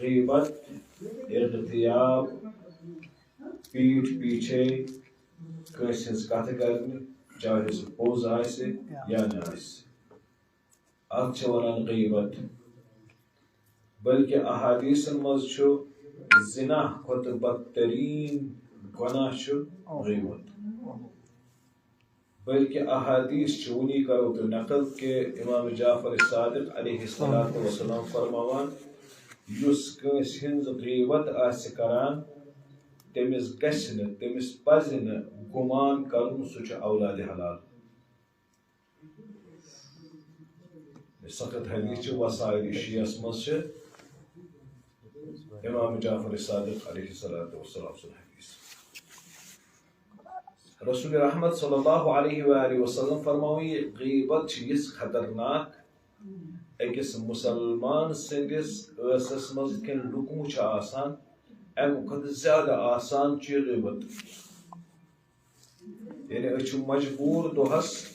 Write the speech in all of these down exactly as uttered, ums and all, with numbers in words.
غیبت، اغتیاب، پیٹھ پیچھے کٲنٛسہِ ہٕنٛز کتھ کرنہِ، چاہے سُہ پوٚز آسہِ یا نہٕ آسہِ، اتھ چھِ ونان غیبت۔ بلکہ احادیثن منٛز چھُ زنا کھۄتہٕ بدترین گناہ چھُ غیبت۔ بلکہ احادیث چھِ، وُنی کرو تۄہہِ نقل کہ امام جعفر صادق علیہ الصلوۃ والسلام فرماوان، یُس کٲنٛسہِ ہٕنٛز غیبت آسہِ کران، تٔمِس گژھِ نہٕ، تٔمِس پزِ نہٕ گُمان کرُن سُہ چھُ اولاد حلال۔ سخت حدیث چھِ، وسائل شیعس منٛز چھِ امام جعفر صادق علیہ الصلوۃ والسلام سُنٛد حدیث۔ رسول رحمت صلی اللہ علیہ وآلہ وسلم فرماوان، یہِ غیبت چھِ یِژھ خطرناک، أکِس مسلمان سٕنٛدِس ٲسس منٛز یِتھ کٔنۍ لُکمہٕ چھُ آسان، اَمہِ کھۄتہٕ زیادٕ آسان چھُ یہِ غیبت۔ یعنی أسۍ چھِ مجبوٗر دۄہس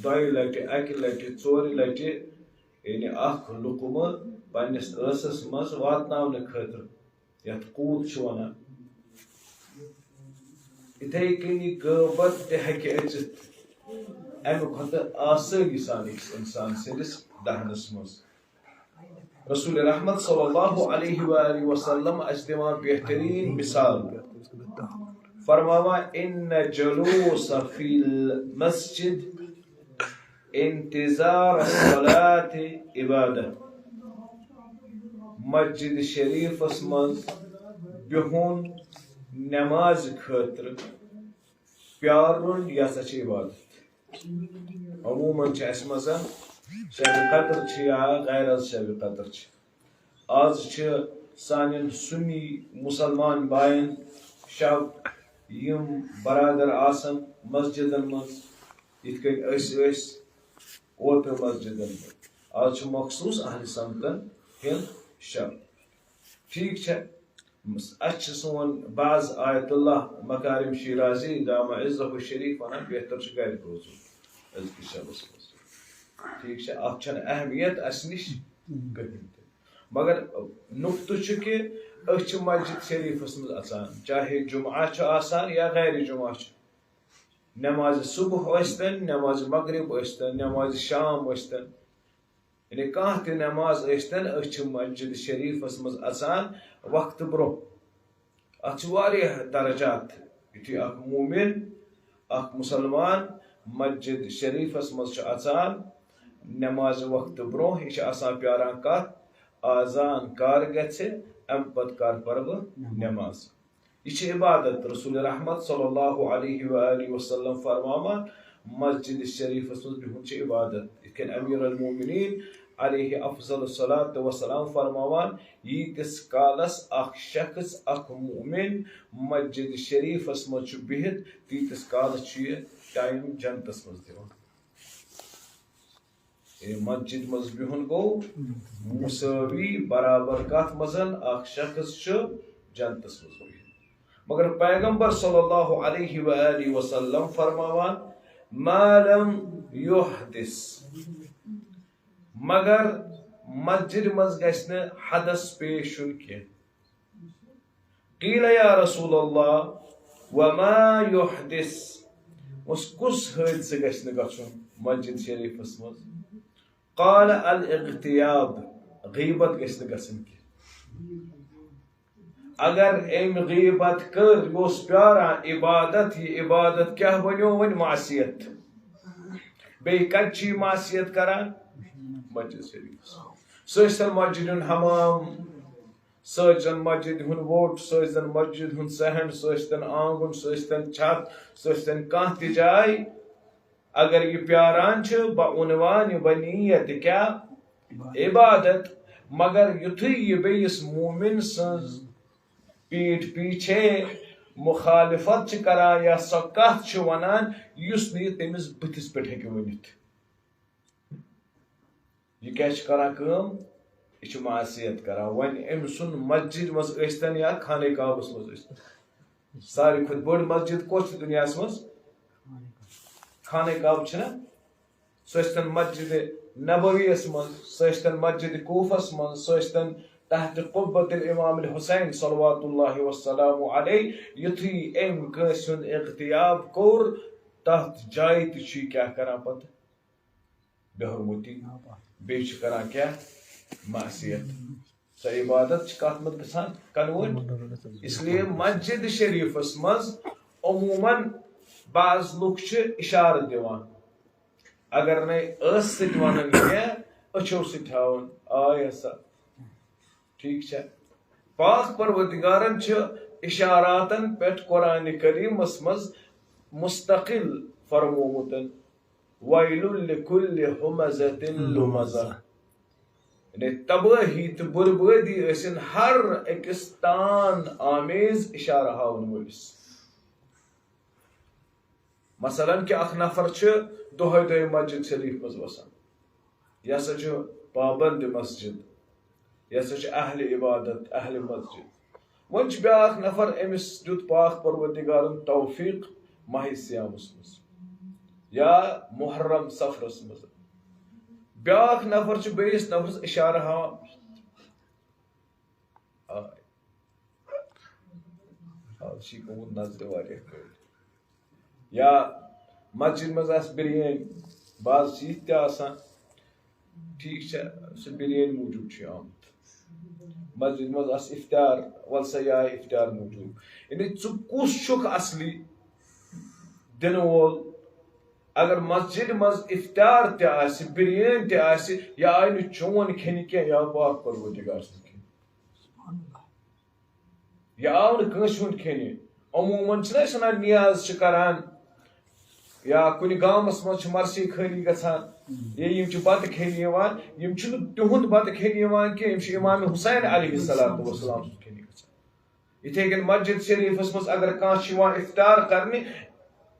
دۄیہِ لٹہِ، اکہِ لٹہِ، ژورِ لٹہِ، یعنی اکھ لُقمہٕ پننِس ٲسس منٛز واتناونہٕ خٲطرٕ، یتھ قوت چھِ ونان۔ یِتھے کٔنۍ یہِ غٲبت تہِ ہیٚکہِ أژِتھ، امہِ کھۄتہٕ آسٲنی سان أکِس انسان سٕنٛدِس دہنس منٛز۔ رسول رحمت صلی اللہ علیہ وآلہ وسلم اسہِ دِوان بہترین مثال، فرماوان، ان جلوس فی المسجد انتظار الصلاۃ عبادہ۔ مسجد شریفس منٛز بِہُن نماز خٲطرٕ پیارُن، یہِ ہسا چھِ عبادت۔ عموماً چھِ اَسہِ منٛز شب قدر چھِ یا غیر از شب قدر چھِ۔ آز چھِ سانٮ۪ن سُنی مُسلمان باین شب یِم برادر آسن مسجدن منٛز، یِتھ کٔنۍ أسۍ ٲسۍ اوترٕ مسجدن منٛز۔ آز چھُ مخصوٗص اہل سنتن ہُنٛد شب۔ ٹھیٖک چھا؟ اَسہِ چھِ سون بعض آیت اللہ مکارم شیرازی دامہ عزہ الشریف ونان، بہتر چھُ گرِ روزُن أزکِس شبس منٛز۔ ٹھیٖک چھا؟ اَتھ چھَنہٕ اہمیت اَسہِ نِش کٕہٕنۍ تہِ۔ مگر نُقطہٕ چھُ کہِ أسۍ چھِ مسجد شریفس منٛز اژان، چاہے جمعہ چھُ آسان یا غیر جمعہ چھُ، نماز صبح ٲسۍتن، نماز مغرب ٲسۍتن، نماز شام ٲسۍتن، یعنی کانٛہہ تہِ نماز ٲسۍتن، أسۍ چھِ مسجد شریفس منٛز اژان وقتہٕ برونٛہہ۔ اتھ چھِ واریاہ درجات۔ یُتھُے اکھ مومن، اکھ مسلمان مسجد شریفس منٛز چھُ اژان نماز وقتہٕ برونٛہہ، یہِ چھُ آسان پیاران کتھ؟ آذان کر گژھِ، امہِ پتہٕ کر پرٕ بہٕ نماز۔ یہِ چھِ عبادت۔ رسول رحمت صلی اللہ علیہ وآلہ وسلم فرماوان، مسجد شریفس منٛز بِہُن چھِ عبادت۔ یِتھ کٔنۍ امیر المومنین علیہ افضل الصلاۃ والسلام فرماوان، ییٖتِس کالس اکھ شخص، اکھ مومن مسجد شریفس منٛز چھُ بِہِتھ، تیٖتِس کالس چھُ یہِ ٹایم جنتس منٛز دِوان۔ یعنی مسجد منٛز بِہُن گوٚو مساوی، برابر کتھ منٛز؟ اکھ شخص چھُ جنتس منٛز بِہِتھ۔ مگر پیغمبر صلی اللہ علیہ وآلہ وسلم فرماوان، ما لم یحدث، مگر مسجد منٛز گژھِ نہٕ حدث پیش یُن کینٛہہ۔ قیل یا رسول اللہ، وما یحدث، اس کُس حٲدثہٕ گژھِ نہٕ گژھُن مسجد شریفس منٛز؟ قال الاغتیاب، غیبت گژھِ نہٕ گژھٕنۍ کینٛہہ۔ اگر أمۍ غیبت کٔر، یہِ اوس پیاران عبادت، یہِ عبادت کیٛاہ بنیو وۄنۍ؟ معصیت۔ بیٚیہِ کتہِ چھِ یہِ معصیت کران؟ مسجد شریفس۔ سُہ ٲسۍتن مسجد ہُنٛد حمام، سُہ ٲسۍتن مسجد ہُنٛد ووٹ، سُہ ٲسۍتن مسجد ہُنٛد صحن، سُہ ٲسۍتن آنگُن، سُہ ٲسۍتن چھت، سُہ ٲسۍتن کانٛہہ تہِ جاے۔ اگر یہِ پیاران چھُ بعنوان، بنیت کیٛاہ؟ عبادت۔ مگر یُتھُے یہِ بیٚیِس مومن سٕنٛز پیٖٹھ پیٖچھے مخالفت چھِ کران یا سۄ کتھ چھِ ونان، یُس نہٕ یہِ تٔمِس بٕتھِس پٮ۪ٹھ ہیٚکہِ ؤنِتھ۔ یہِ کیٛاہ چھِ کران کٲم؟ یہِ چھُ معصیت کران۔ وۄنۍ أمۍ سُنٛد مسجد منٛز ٲسۍتن یا خانہ کعبس منٛز ٲسۍتن، ساروی کھۄتہٕ بٔڑ مسجد کۄس چھِ دُنیاہس منٛز؟ خانہ کعبہ چھِنہ؟ سُہ ٲسۍتن مسجد نبویَس منٛز، سُہ ٲسۍتن مسجد کوفس منٛز، سُہ ٲسۍتن تحت قبة الامام الحسین صلوات اللہ وسلام علیہ، یُتھُے أمۍ کٲنٛسہِ ہُنٛد اغتیاب کوٚر، تتھ جایہِ تہِ چھُ یہِ کیٛاہ کران پتہٕ؟ بیہرمتی۔ بیٚیہِ چھُ کران کیٛاہ؟ معصیت۔ سۄ عبادت چھِ کتھ منٛز گژھان convert؟ اس لیے مسجد شریفس منٛز عموماً بعض لُکھ چھِ اشارٕ دِوان، اگر نے ٲسہٕ سۭتۍ ونان کینٛہہ، أچھو سۭتۍ ہاوان، آے ہسا۔ ٹھیک چھا؟ پاک پروردگارن چھِ اشاراتن پٮ۪ٹھ قرآن کریمس منٛز مستقل فرمومُت، "ویل لکل ہمزۃ لمزہ"۔ یعنی تبٲہی تہٕ بربٲدی ٲسِن ہر أکِس تان آمیز اشارٕ ہاوَن وٲلِس۔ مثلاً کہِ اکھ نفر چھُ دۄہے دۄہے مسجد شریف منٛز وسان، یہِ ہسا چھُ پابند مسجد، یہِ ہسا چھُ اہل عبادت، اہل مسجد۔ وۄنۍ چھُ بیٛاکھ نفر، أمِس دیُت پاک پروردگارن توفیق ماہِ صیامس منٛز یا محرم سفرس منٛز۔ بیٛاکھ نفر چھُ بیٚیِس نفرس اشارٕ ہاوان۔ آے۔ آز چھِ یہِ گوٚمُت نظرِ واریاہ کٲلۍ۔ یا مسجد منٛز آسہِ بِریٲنۍ، بعض چھِ یہِ تہِ آسان، ٹھیٖک چھا، سُہ بِریٲنۍ موٗجوٗب چھُ یہِ آمُت۔ مسجد منٛز آسہِ افطار، وَل سا یہِ آیہِ افطار موٗجوٗب۔ یعنی ژٕ کُس چھُکھ اصلی دِنہٕ وول؟ اگر مسجد منٛز افطار تہِ آسہِ، بِریٲنۍ تہِ آسہِ، یہِ آیہِ نہٕ چون کھیٚنہِ کینٛہہ، یہِ آو پاک پروردگار سُنٛد کھیٚنہِ۔ یہِ آو نہٕ کٲنٛسہِ ہُنٛد کھیٚنہِ۔ عموٗماً چھِنہ أسۍ وَنان نیاز چھِ کَران یا کُنہِ گامَس منٛز چھِ مرثی خٲلی گژھان، یا یِم چھِ بَتہٕ کھیٚنہِ یِوان، یِم چھِنہٕ تِہُنٛد بَتہٕ کھیٚنہِ یِوان کینٛہہ، یِم چھِ امام حسین علیہ الصلوۃ والسلام سُنٛد کھیٚنہِ گژھان۔ یِتھَے کٔنۍ مسجد شریٖفَس منٛز اگر کانٛہہ چھُ یِوان افطار کَرنہِ،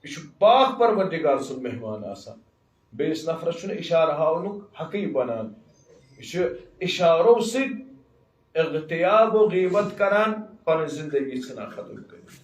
یہِ چھُ پاک پروردگار سُنٛد مہمان آسان۔ بیٚیِس نفرَس چھُنہٕ اِشارٕ ہاونُک حقٕے بَنان۔ یہِ چھُ اِشارو سۭتۍ اغتیاب و غیبت کران، پنٕنۍ زندگی ژھٕنان ختم کٔرِتھ۔